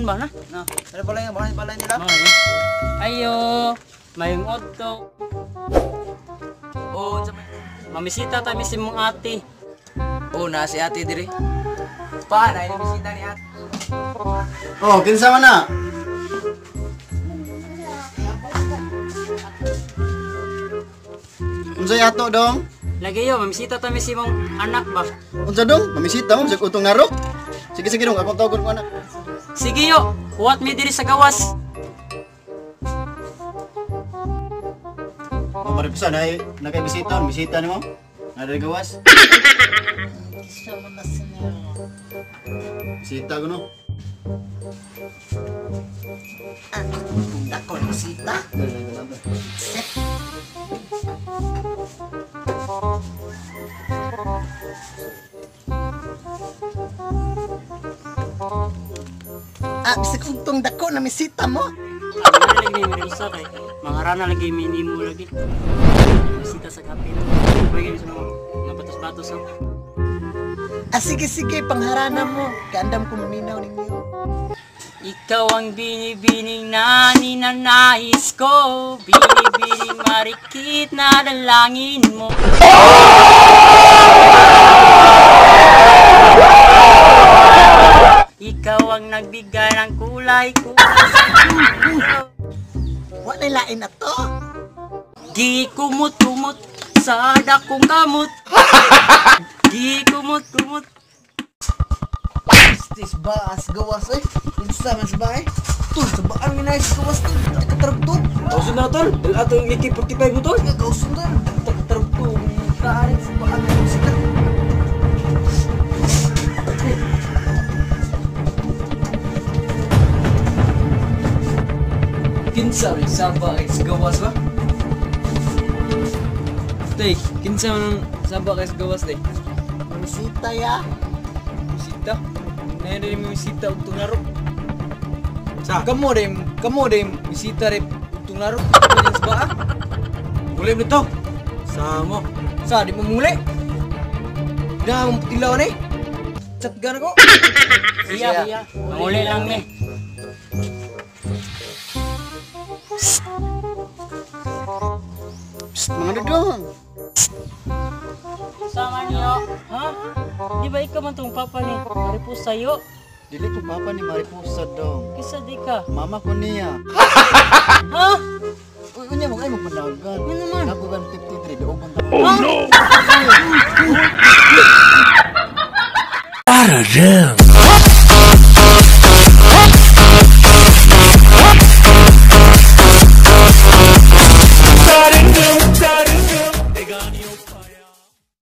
ba na? Na, ano balay nga balay nila? Ayo, mayong odto. Oh, unsa may? Mamisita ta mi si mong ate. Oh, na si ate diri. Pa, na ini bisita ni ate. Oh, kinsa man na? Unsay ato dong? Lagi yo, mamisita ta mi si mong anak ba. Unsa dong? Mamisita mo sa utong narok? Sige sige dong, akong tawagon ko anak. Sige yo, huwat mi diri sa gawas. Oh, Mariposa, na nakay bisita, bisita nimo? Na diri gawas. Bisita ko no. Dako na bisita. Set. Ah, bisag ugtong dako na misita mo. Ano lagi mi Mariposa kay mangarana lagi mi nimo lagi. Bisita sa kape. Pwede sa mga batos-batos oh. Ah, sige sige, pangharana mo. Kaandam ko maminaw ninyo. Ikaw ang binibining na ninanais ko, binibining marikit na dalangin mo. Ikaw ang nagbigay ng kulay kulay sa mundo. Wa na lain na to. Di kumut-kumut sa dakong kamot. Di kumut-kumut. Tis baas gawas eh. Unsa man sa bae? Tol, sa baan mi nice gawas tol. Katarugtog. Kausun na tol. Dala ato yung AK-45 mo tol. Kausun tol. Katarugtog. Kaarit sa baan mi sila. Kinsa may saba kay sa gawas ba? Tay, kinsa man saba kay sa gawas day? Mamisita ya. Bisita. Nay diri mi bisita og tungarok. Sa kamo day bisita re og tungarok sa baa. Muli mo to. Sa mo. Sa di mo muli. Na mo tilaw ni. Chatgan ako. Iya, iya. Manguli lang mi. Psst, mga dudong. Sama niyo, ha? Di ba ikaw man tong papa ni Mariposa yo? Dili ko papa ni Mariposa dong. Kisa di ka. Mama ko niya. Ha? Uy, unya mo kay mo panagan. Ano naman? Ako gan 53 doon ta. Oh no! Arajang.